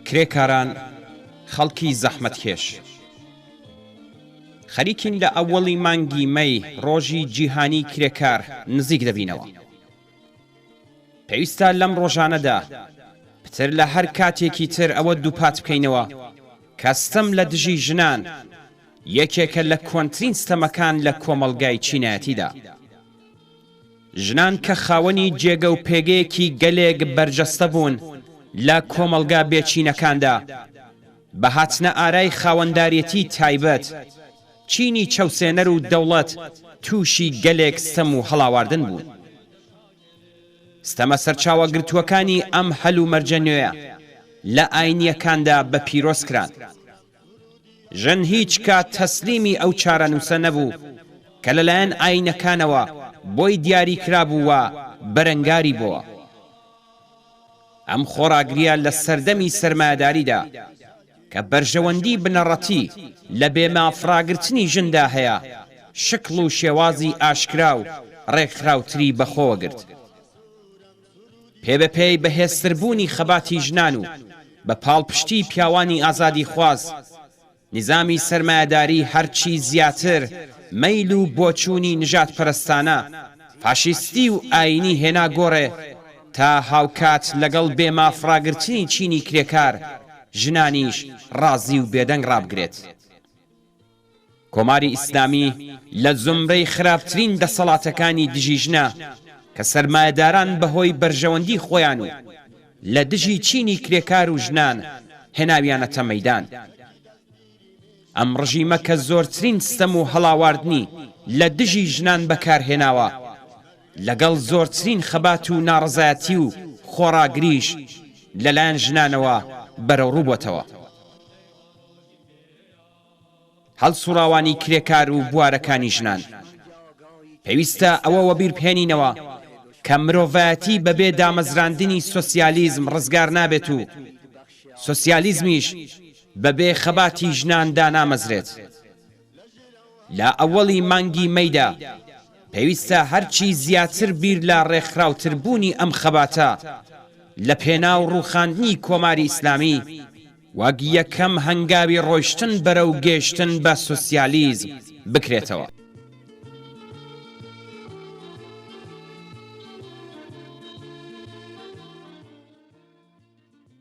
کرێکاران، خەڵکی زەحمەتکێش. خەریکین لە ئەوەڵی مانگی مەی، ڕۆژی جیهانیی کرێکار، نزیک دەبینەوە. پێویستە لەم ڕۆژانەدا پتر لە هەر کاتێکی تر ئەوە دووپات بکەینەوە کە ستەم لە دژی ژنان یەکێکە لە کۆنترین ستەمەکان لە کۆمەڵگای چینایەتیدا. ژنان کە خاوەنی جێگە و پێگەیەکی گەلێک بەرجەستە بوون لە کۆمەڵگا بێ چینەکاندا، بە هاتنە ئارای خاوەنداریەتی تایبەت، چینی چەوسێنەر و دەوڵەت تووشی گەلێک ستەم و هەڵاواردن بوون. ستەمە سەرچاوەگرتووەکانی ئەم هەلومەرجە نوێیە لە ئاینییەکاندا بە پیرۆز کران. ژن هیچ کات تەسلیمی ئەو چارەنووسە نەبوو کە لەلایەن ئاینەکانەوە بۆی دیاری کرابوو و بەرەنگاری بۆوە. ئەم خۆڕاگرییە لە سەردەمی سەرمایەداریدا کە بەرژەوەندی بنەڕەتی لە بێ ماف ڕاگرتنی ژندا هەیە، شکڵ و شێوازی ئاشکرا و ڕێکخراوتری بەخۆوە گرت. پێ بە پێی بەهێزتربوونی خەباتی ژنان و بە پاڵپشتی پیاوانی ئازادیخواز، نیزامی سەرمایەداری هەرچی زیاتر مەیل و بۆچوونی نژادپەرستانە، فاشیستی و ئایینی هێنا گۆڕێ تا هاوکات لەگەڵ بێ ماف ڕاگرتنی چینی کرێکار، ژنانیش ڕازی و بێدەنگ ڕابگرێت. کۆماری ئیسلامی لە زومرەی خراپترین دەسەڵاتەکانی دژی ژنە کە سەرمایەداران بە هۆی بەرژەوەندی خۆیان و لە دژی چینی کرێکار و ژنان هێناویانەتە مەیدان. ئەم ڕژیمە کە زۆرترین ستەم و هەڵاواردنی لە دژی ژنان بەکار هێناوە، لەگەڵ زۆرترین خەبات و ناڕەزایەتی و خۆڕاگریش لەلایەن ژنانەوە بەرەوڕوو بۆتەوە. هەڵسوڕاوانی کرێکار و بوارەکانی ژنان. پێویستە ئەوە وەبیربهێنینەوە کە مرۆڤایەتی بەبێ دامەزراندنی سۆسیالیزم ڕزگار نابێت و سۆسیالیزمیش بەبێ خەباتی ژنان دانامەزرێت. لە ئەوەڵی مانگی مەیدا پێویستە هەرچی زیاتر بیر لە ڕێکخراوتربوونی ئەم خەباتە لە پێناو ڕووخاندنی کۆماری ئیسلامی وەک یەکەم هەنگاوی ڕۆیشتن بەرەو گەیشتن بە سۆسیالیزم بکرێتەوە.